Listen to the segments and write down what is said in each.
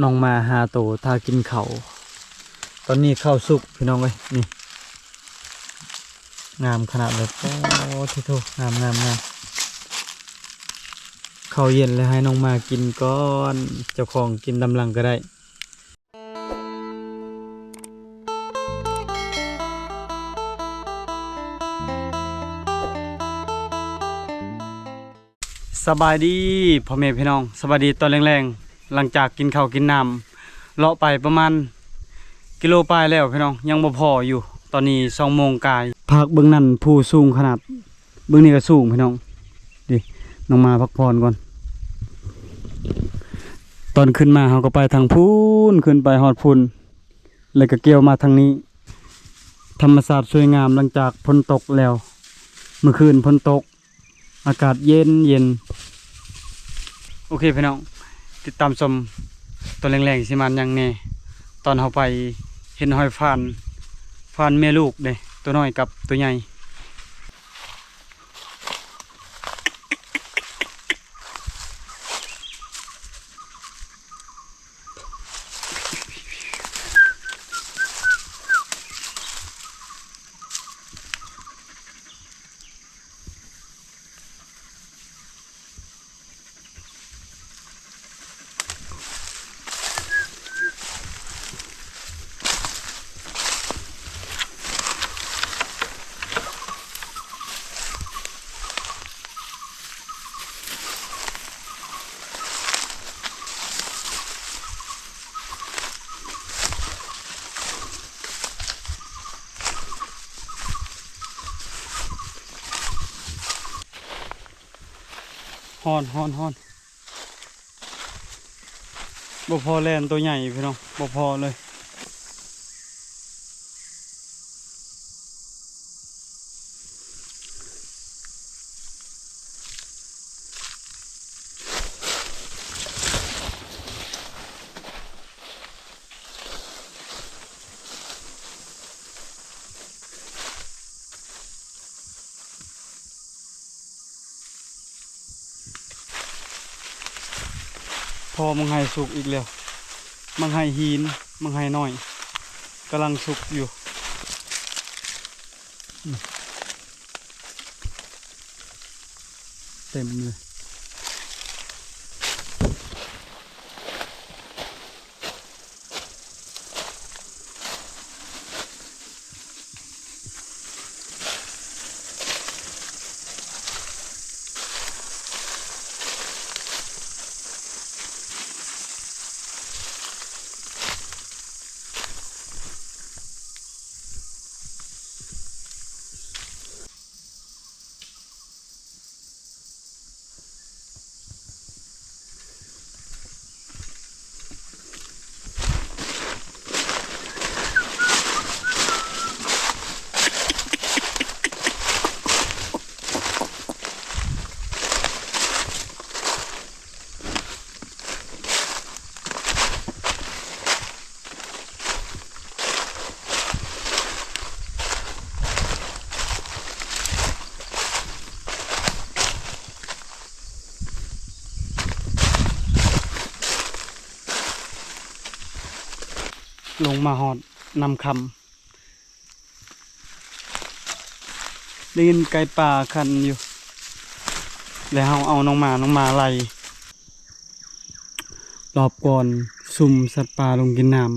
ນ້ອງໝາຫ້າໂຕຖ້າກິນເຂົ້າ. ຕອນນີ້ເຂົ້າສຸກພີ່ນ້ອງເອີຍ ນີ້ ງາມຂະໜາດເລີຍ. ໂອ້ ທິໂທ ງາມ ງາມ ງາມ. ເຂົ້າເຢັນແລ້ວໃຫ້ນ້ອງໝາກິນກ່ອນ ເຈົ້າຂອງກິນຕາມຫຼັງກໍໄດ້. ສະບາຍດີພໍ່ແມ່ພີ່ນ້ອງ ສະບາຍດີຕອນແລງໆ. ຫຼັງຈາກກິນເຂົ້າກິນນ້ຳ ເລາະໄປປະມານກິໂລປາຍແລ້ວພີ່ນ້ອງ ຍັງບໍ່ພໍຢູ່. ຕອນນີ້ສອງໂມງກາຍ. ພາກເບິ່ງນັ້ນພູສູງຂະໜາດ ເບິ່ງນີ້ກໍສູງພີ່ນ້ອງ ນີ້ ນ້ອງໝາພັກຜ່ອນກ່ອນ. ຕອນຂຶ້ນມາເຮົາກໍໄປທາງພຸ້ນ ຂຶ້ນໄປຮອດພຸ້ນ ແລ້ວກໍກ່ຽວມາທາງນີ້. ທຳມະຊາດສວຍງາມຫຼັງຈາກຝົນຕົກແລ້ວ ມື້ຄືນຝົນຕົກ ອາກາດເຢັນໆ. ໂອເຄພີ່ນ້ອງ ຕິດຕາມຊົມຕອນແລງໆ ຊິມາຫຍັງແດ່. ຕອນເຮົາໄປເຫັນຮອຍຟານ ຟານແມ່ລູກເດ້ ໂຕນ້ອຍກັບໂຕໃຫຍ່. ຮ້ອນ ຮ້ອນ ຮ້ອນ. ບໍ່ພໍແລ່ນໂຕໃຫຍ່ພີ່ນ້ອງ ບໍ່ພໍເລີຍ. ພໍໝາກໄຮສຸກອີກແລ້ວ ໝາກໄຮຫີນ ໝາກໄຮນ້ອຍ ກຳລັງສຸກຢູ່ ເຕັມເລີຍ. ລົງມາຮອດນ້ຳຄຳ ໄດ້ຍິນໄກ່ປ່າຂັນຢູ່ ແລ້ວເຮົາເອົານ້ອງໝາ ນ້ອງໝາໄລ່. ລອບກ່ອນຊຸມສັດປ່າລົງກິນນ້ຳ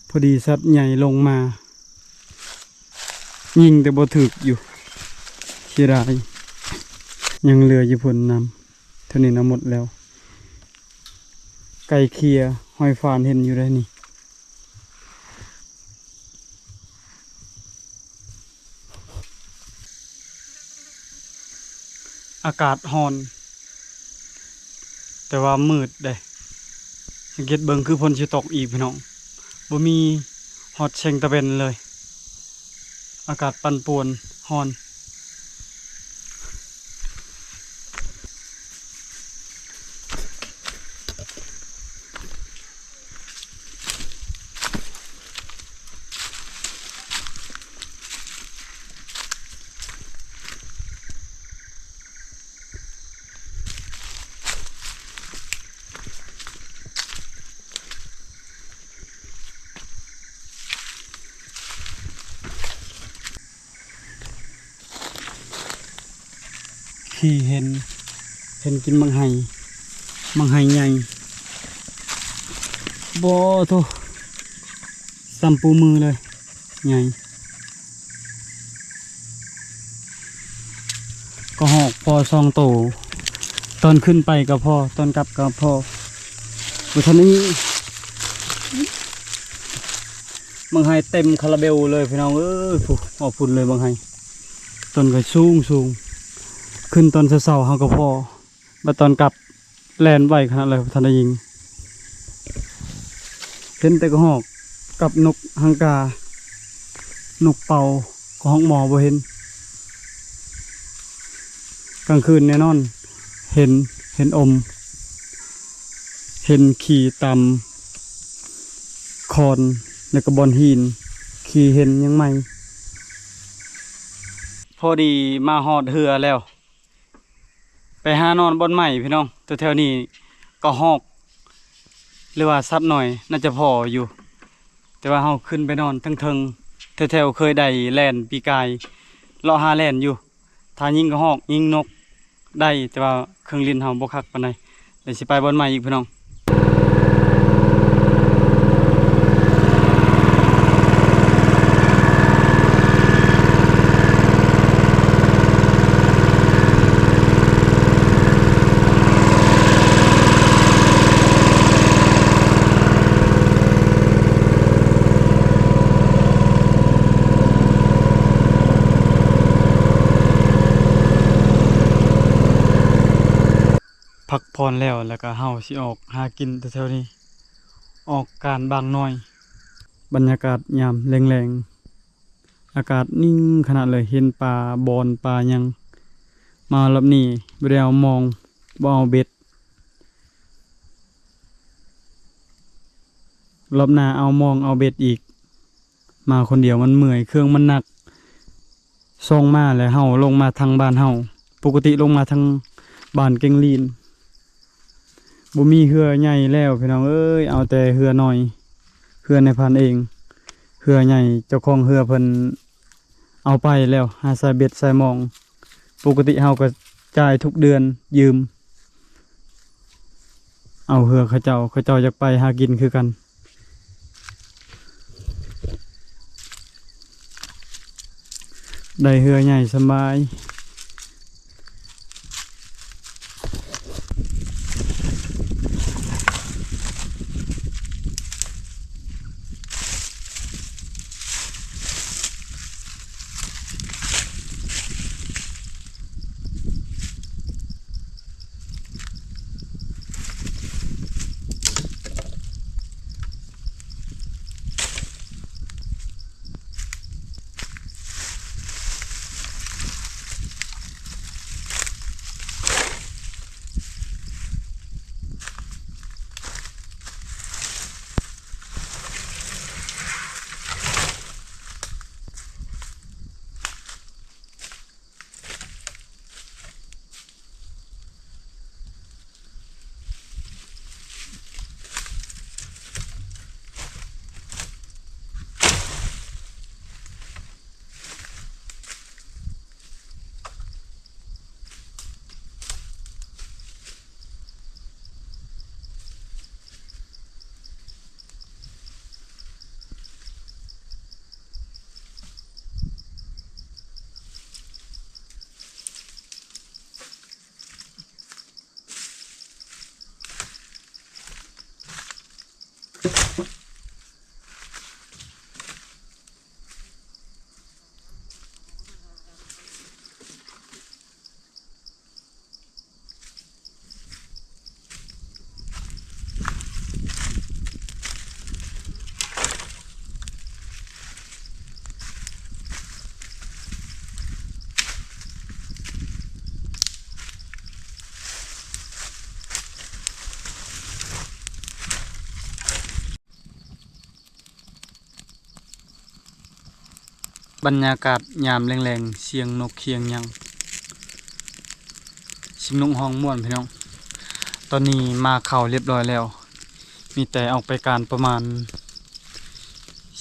ພໍດີສັດໃຫຍ່ລົງມາ ຍິງແຕ່ບໍ່ຖືກຢູ່ ເສຍດາຍ. ຍັງເຫຼືອຢູ່ພຸ້ນນຳ ເທົ່ານີ້ນະໝົດແລ້ວ. ໄກ່ເຄຍ ຮອຍຟານເຫັນຢູ່ໃດ໋ນີ້. ອາກາດຮ້ອນ ແຕ່ວ່າມືດເດ້ ສັງເກດເບິ່ງຄືຝົນຊິຕົກອີກພີ່ນ້ອງ ບໍ່ມີຮອດແສງຕາເວັນເລີຍ ອາກາດປັ່ນປ່ວນ ຮ້ອນ. ທີ່ເຫັນ ເຫັນກິນໝາກໄຮ ໝາກໄຮໃຫຍ່ ບໍ່ໂທ້ ສ່ຳປູມືເລີຍ ໃຫຍ່ ກະຮອກພໍສອງໂຕ ຕອນຂຶ້ນໄປກະພໍ ຕອນກັບກະພໍ ບໍ່ທັນໄດ້ມີ ບັກໄຮເຕັມຄາລາເບວເລີຍພີ່ນ້ອງເອີຍ ພຸ້ນ ຮອດພຸ້ນເລີຍບັກໄຮ ຕົ້ນກະສູງສູງ ຂຶ້ນຕອນເຊົ້າໆເຮົາກະພໍ ບາດຕອນກັບແລ່ນໄວຂະໜາດເລີຍ ບໍ່ທັນໄດ້ຍິງ ເຫັນແຕ່ກະຮອກກັບນົກຮັງກາ ນົກເປົ້າ ກະຮອກໝໍບໍ່ເຫັນ ກາງຄືນແນ່ນອນ ເຫັນ ເຫັນອົມ ເຫັນຂີ້ຕາມຄອນ ແລ້ວກະບ່ອນຫີນ ຂີ້ເຫັນຍັງໃໝ່ ພໍດີມາຮອດເຮືອແລ້ວ ໄປຫານອນບ່ອນໃໝ່ພີ່ນ້ອງ ແຖວໆນີ້ກະຮອກ ຫຼືວ່າສັດນ້ອຍໜ້າຈະພໍຢູ່ ແຕ່ວ່າເຮົາຂຶ້ນໄປນອນເທິງໆ ແຖວໆເຄີຍໄດ້ແລ່ນປີກາຍ ເລາະຫາແລ່ນຢູ່ ຖ້າຍິງກະຮອກຍິງນົກໄດ້ ແຕ່ວ່າເຄື່ອງຫຼິ້ນເຮົາບໍ່ຄັກປານໃດ ແລ້ວຊິໄປບ່ອນໃໝ່ອີກພີ່ນ້ອງ. ພັກຜ່ອນແລ້ວ ແລ້ວກະເຮົາຊິອອກຫາກິນແຖວໆນີ້ ອອກການບາງໜ່ອຍ ບັນຍາກາດຍາມແລງໆ ອາກາດນິ່ງຂະໜາດເລີຍ ເຫັນປາບອນປາຫຍັງ ມາຮອບນີ້ບໍ່ໄດ້ເອົາມອງ ບໍ່ເອົາເບັດ ຮອບໜ້າເອົາມອງເອົາເບັດອີກ ມາຄົນດຽວມັນເມື່ອຍ ເຄື່ອງມັນໜັກ ຊ່ອງມາແລ້ວເຮົາລົງມາທາງບ້ານເຮົາ ປົກກະຕິລົງມາທາງບ້ານເກັງລີນ ບໍ່ມີເຮືອໃຫຍ່ແລ້ວພີ່ນ້ອງເອີຍ ເອົາແຕ່ເຮືອນ້ອຍ ເຮືອນາຍພັນເອງ ເຮືອໃຫຍ່ເຈົ້າຂອງເຮືອເພິ່ນເອົາໄປແລ້ວ ຫາສາຍເບັດສາຍມອງ ປົກກະຕິເຮົາກະຈ່າຍທຸກເດືອນຢືມ ເອົາເຮືອເຂົາເຈົ້າ ເຂົາເຈົ້າຢາກໄປຫາກິນຄືກັນ ໄດ້ເຮືອໃຫຍ່ສະບາຍ. ບັນຍາກາດຍາມແລງໆ ສຽງນົກສຽງຫຍັງ ສຽງນົກຮ້ອງມ່ວນພີ່ນ້ອງ. ຕອນນີ້ໝາກເຂົ້າລຽບຮ້ອຍແລ້ວ ມີແຕ່ອອກໄປການປະມານ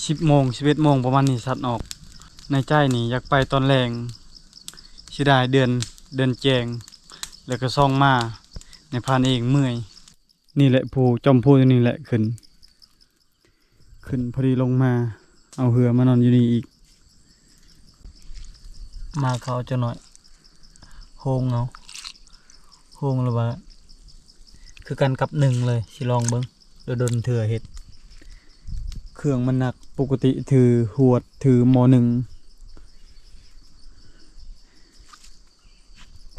ສິບໂມງ ສິບເອັດໂມງປະມານນີ້ ສັດອອກ. ໃນໃຈນີ້ຢາກໄປຕອນແລງ ເສຍດາຍເດືອນ ເດີນແຈງ ແລ້ວກໍສ່ອງມາ ນາຍພານເອງເມື່ອຍ. ນີ້ແຫຼະພູ ຈອມພູຕົວນີ້ແຫຼະ ຂຶ້ນ ຂຶ້ນພໍດີລົງມາ ເອົາເຮືອມານອນຢູ່ນີ້ອີກ. ມາເຂົ້າຈັກໜ້ອຍ ໂຮງເອົາ ໂຮງລະວ່າ ຄືກັນກັບໜຶ່ງເລີຍ ຊິລອງເບິ່ງ ດົນໆເທື່ອເຮັດ. ເຄື່ອງມັນໜັກ ປົກກະຕິຖືຫວດ ຖືໝໍ້ໜຶ່ງ.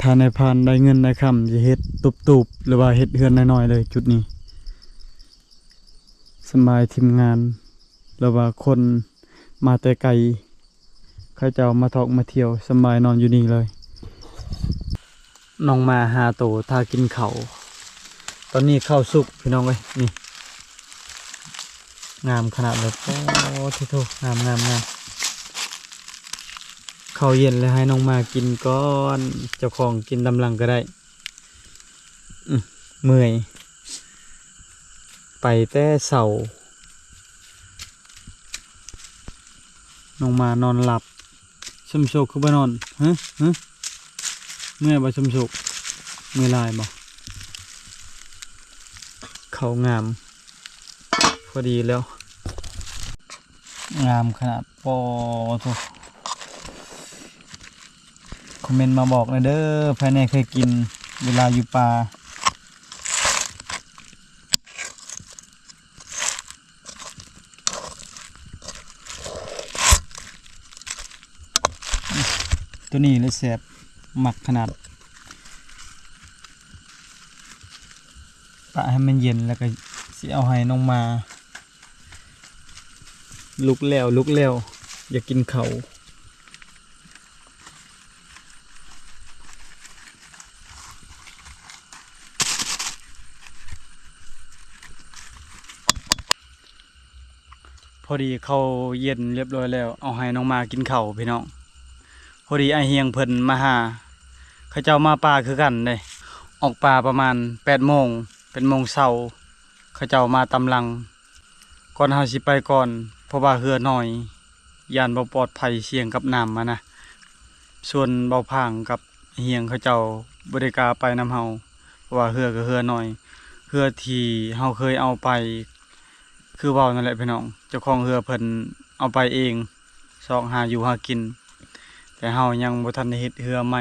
ຖ້ານາຍພານໄດ້ເງິນໄດ້ຄຳ ຈະເຮັດຕູບໆ ຫຼືວ່າເຮັດເຮືອນນ້ອຍໆເລີຍຈຸດນີ້. ສຳບາຍທີມງານ ຫຼືວ່າຄົນມາແຕ່ໄກ ເຂົາເຈົ້າມາທ່ອງມາທ່ຽວ ສຳບາຍນອນຢູ່ນີ້ເລີຍ. ນ້ອງໝາຫ້າໂຕຖ້າກິນເຂົ້າ. ຕອນນີ້ເຂົ້າສຸກພີ່ນ້ອງເອີຍ ນີ້ ງາມຂະໜາດເລີຍ. ໂອ້ ໂທ້ໆ ງາມໆໆ. ເຂົ້າເຢັນແລ້ວໃຫ້ນ້ອງໝາກິນກ່ອນ ເຈົ້າຂອງກິນຕາມຫຼັງກໍໄດ້. ອື ເມື່ອຍ ໄປແຕ່ເຊົ້າ. ນ້ອງໝານອນຫຼັບ. ສົມໂຊກຄືບໍ່ນອນ? ຮະ ຮະ ເມື່ອຍບໍ່ສົມໂຊກ? ເມື່ອຍຫຼາຍບໍ່? ເຂົ້າງາມ ພໍດີແລ້ວ ງາມຂະໜາດ. ໂອ້ໂທ້ ຄອມເມັນມາບອກແດ່ເດີ ໃຜແນ່ເຄີຍກິນເວລາຢູ່ປ່າ. ຕົວນີ້ແຫຼະແຊບ ມັກຂະໜາດ. ປະໃຫ້ມັນເຢັນ ແລ້ວກໍຊິເອົາໃຫ້ນ້ອງໝາ. ລຸກແລ້ວ ລຸກແລ້ວ ຢາກກິນເຂົ້າ. ພໍດີເຂົ້າເຢັນລຽບຮ້ອຍແລ້ວ ເອົາໃຫ້ນ້ອງໝາກິນເຂົ້າພີ່ນ້ອງ. ພໍດີອ້າຍຮຽງເພິ່ນມາຫາ ເຂົາເຈົ້າມາປ່າຄືກັນເດ້ ອອກປ່າປະມານແປດໂມງ ແປດໂມງເຊົ້າ ເຂົາເຈົ້າມາຕາມຫຼັງ. ກ່ອນເຮົາຊິໄປກ່ອນ ເພາະວ່າເຮືອນ້ອຍ ຢ້ານບໍ່ປອດໄພ ສ່ຽງກັບນ້ຳຫັ້ນນະ. ສ່ວນເບົາພາງກັບຮຽງເຂົາເຈົ້າບໍ່ໄດ້ກ້າໄປນຳເຮົາ ເພາະວ່າເຮືອກໍເຮືອນ້ອຍ ເຮືອທີ່ເຮົາເຄີຍເອົາໄປ ຄືເວົ້ານັ້ນແຫຼະພີ່ນ້ອງ ເຈົ້າຂອງເຮືອເພິ່ນເອົາໄປເອງ ຊອກຫາຢູ່ຫາກິນ ແຕ່ເຮົາຍັງບໍ່ທັນໄດ້ເຮັດເຮືອໃໝ່.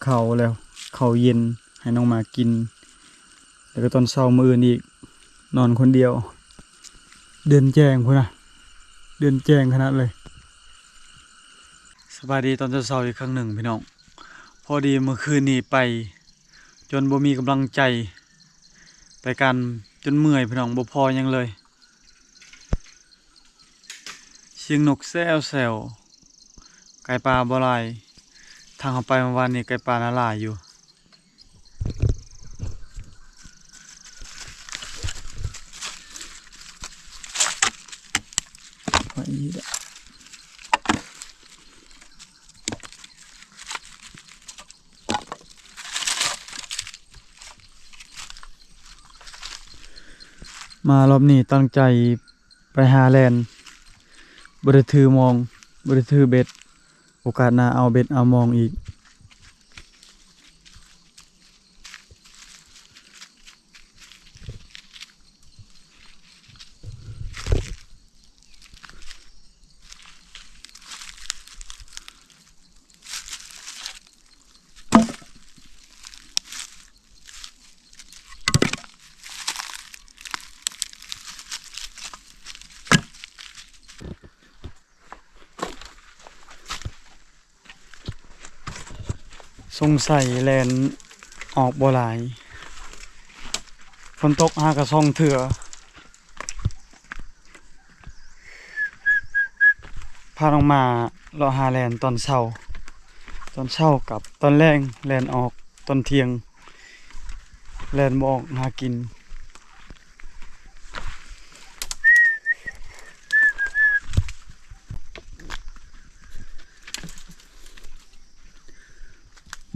ເຂົ້າແລ້ວ ເຂົ້າເຢັນໃຫ້ນ້ອງໝາກິນ ແລ້ວກໍຕອນເຊົ້າມື້ອື່ນອີກ ນອນຄົນດຽວ ເດືອນແຈ້ງພຸ້ນນະ ເດືອນແຈ້ງຂະໜາດເລີຍ. ສະບາຍດີຕອນເຊົ້າໆອີກຄັ້ງໜຶ່ງພີ່ນ້ອງ. ພໍດີມື້ຄືນນີ້ໄປຈົນບໍ່ມີກຳລັງໃຈ ໄປການຈົນເມື່ອຍພີ່ນ້ອງ ບໍ່ພໍຫຍັງເລີຍ. ສຽງນົກແຊວໆ ໄກ່ປ່າບໍ່ຫຼາຍ ທາງເຮົາໄປເມື່ອວານນີ້ໄກ່ປ່ານະຫຼາຍຢູ່. ມາລອບນີ້ຕັ້ງໃຈໄປຫາແລ່ນ ບໍ່ໄດ້ຖືມອງ ບໍ່ໄດ້ຖືເບັດ ໂອກາດໜ້າເອົາເບັດເອົາມອງອີກ. ສົງໄສແລ່ນອອກບໍ່ຫຼາຍ ຝົນຕົກຫາກະສອງເທື່ອ. ພານ້ອງໝາເລາະຫາແລ່ນຕອນເຊົ້າ ຕອນເຊົ້າກັບຕອນແລງ ແລ່ນອອກຕອນທ່ຽງ ແລ່ນບໍ່ອອກຫາກິນ.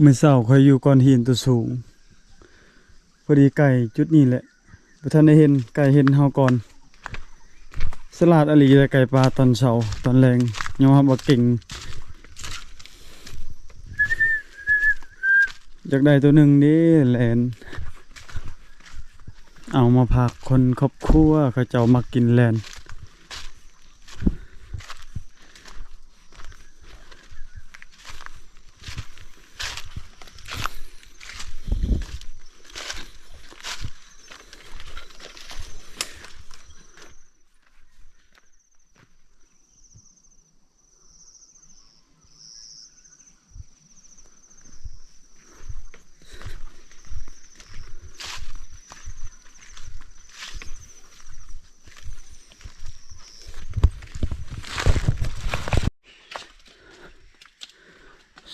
ມື້ເຊົ້າຂ້ອຍຢູ່ກ້ອນຫີນຕົວສູງ ພໍດີໄກ່ຈຸດນີ້ແຫຼະ ບໍ່ທັນໄດ້ເຫັນ ໄກ່ເຫັນເຮົາກ່ອນ. ສະຫຼາດອີ່ຫຼີແຫຼະໄກ່ປ່າຕອນເຊົ້າຕອນແລງ ຍອມຮັບວ່າເກັ່ງ. ຢາກໄດ້ໂຕໜຶ່ງເດ້ ແລນ ເອົາມາຝາກຄົນຄອບຄົວ ເຂົາເຈົ້າມັກກິນແລນ.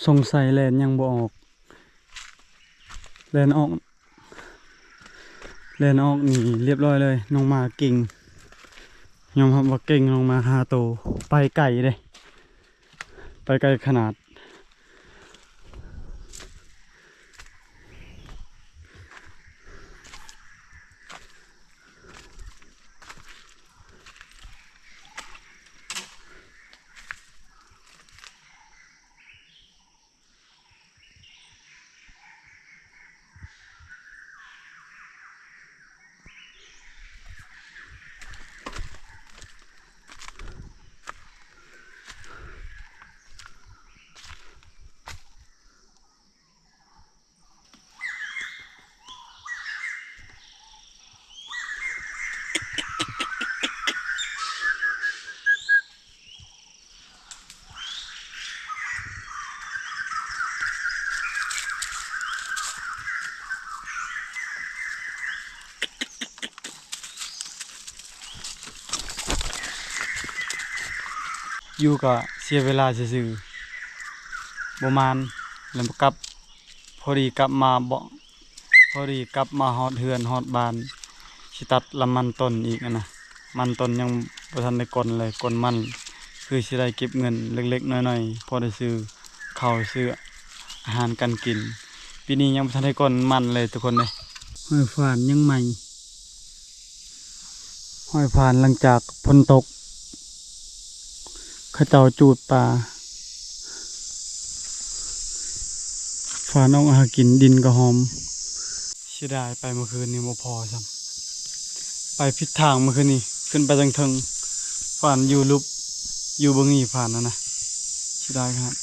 ສົງໄສແລ່ນຍັງບໍ່ອອກ ແລ່ນອອກ ແລ່ນອອກນີ້ລຽບຮ້ອຍເລີຍ. ນ້ອງໝາເກັ່ງ ຍອມຮັບວ່າເກັ່ງ. ນ້ອງໝາຫ້າໂຕ ໄປໄກເດ້ ໄປໄກຂະໜາດ. ຢູ່ກະເສຍເວລາຊື່ໆ ບໍ່ມານ ແລ້ວກັບ ພໍດີກັບມາເບາະ ພໍດີກັບມາຮອດເຮືອນຮອດບ້ານ ຊິຕັດລຳມັນຕົ້ນອີກຫັ້ນນະ. ມັນຕົ້ນຍັງບໍ່ທັນໄດ້ກົນເລີຍ ກົນມັນ ຄືຊິໄດ້ເກັບເງິນເລັກໆນ້ອຍໆ ພໍໄດ້ຊື້ເຂົ້າຊື້ອາຫານການກິນ. ປີນີ້ຍັງບໍ່ທັນໄດ້ກົນມັນເລີຍທຸກຄົນເອີຍ. ຫອຍຟານຍັງໃໝ່ ຫອຍຟານຫຼັງຈາກຝົນຕົກ ເຂົາເຈົ້າຈູດປາ ຟານອອກຫາກິນ ດິນກະຫອມ. ເສຍດາຍໄປມື້ຄືນນີ້ບໍ່ພໍຊ້ຳ ໄປຜິດທາງມື້ຄືນນີ້ ຂຶ້ນໄປທາງເທິງ ຟານຢູ່ຫຼຸບ ຢູ່ເບື້ອງນີ້ຟານນັ້ນນະ ເສຍດາຍຂະໜາດ.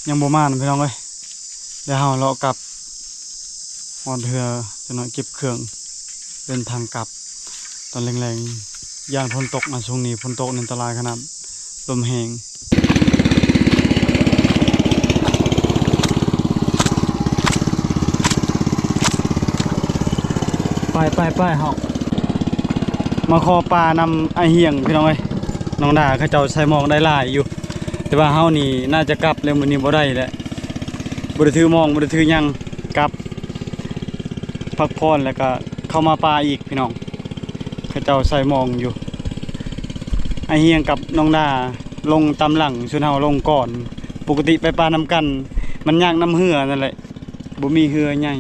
ຍັງບໍ່ມານພີ່ນ້ອງເອີຍ ແລ້ວເຮົາເລາະກັບ ຮອດເຮືອຈັກໜ້ອຍເກັບເຄື່ອງ ເດີນທາງກັບ ຕອນແລງໆ ຢ້ານຝົນຕົກນະ. ຊ່ວງນີ້ຝົນຕົກນີ້ອັນຕະລາຍຂະໜາດ ລົມແຮງ. ໄປໆໆ ເຮົາມາຂໍປານຳອ້າຍຮຽງພີ່ນ້ອງເອີຍ. ນ້ອງດາເຂົາເຈົ້າໃສ່ໝອກໄດ້ຫຼາຍຢູ່ ແຕ່ວ່າເຮົານີ້ໜ້າຈະກັບແລ້ວ ມື້ນີ້ບໍ່ໄດ້ແລ້ວ ບໍ່ໄດ້ຖືໝອກ ບໍ່ໄດ້ຖືຫຍັງ ກັບ ພັກຜ່ອນ ແລ້ວກະເຂົ້າມາປ່າອີກພີ່ນ້ອງ. ເຂົາເຈົ້າໃສ່ໝອກຢູ່ ອ້າຍຮຽງກັບນ້ອງດາລົງຕາມຫຼັງ ສ່ວນເຮົາລົງກ່ອນ. ປົກກະຕິໄປປ່ານຳກັນ ມັນຍາກນຳເຮືອນັ້ນແຫຼະ ບໍ່ມີເຮືອໃຫຍ່.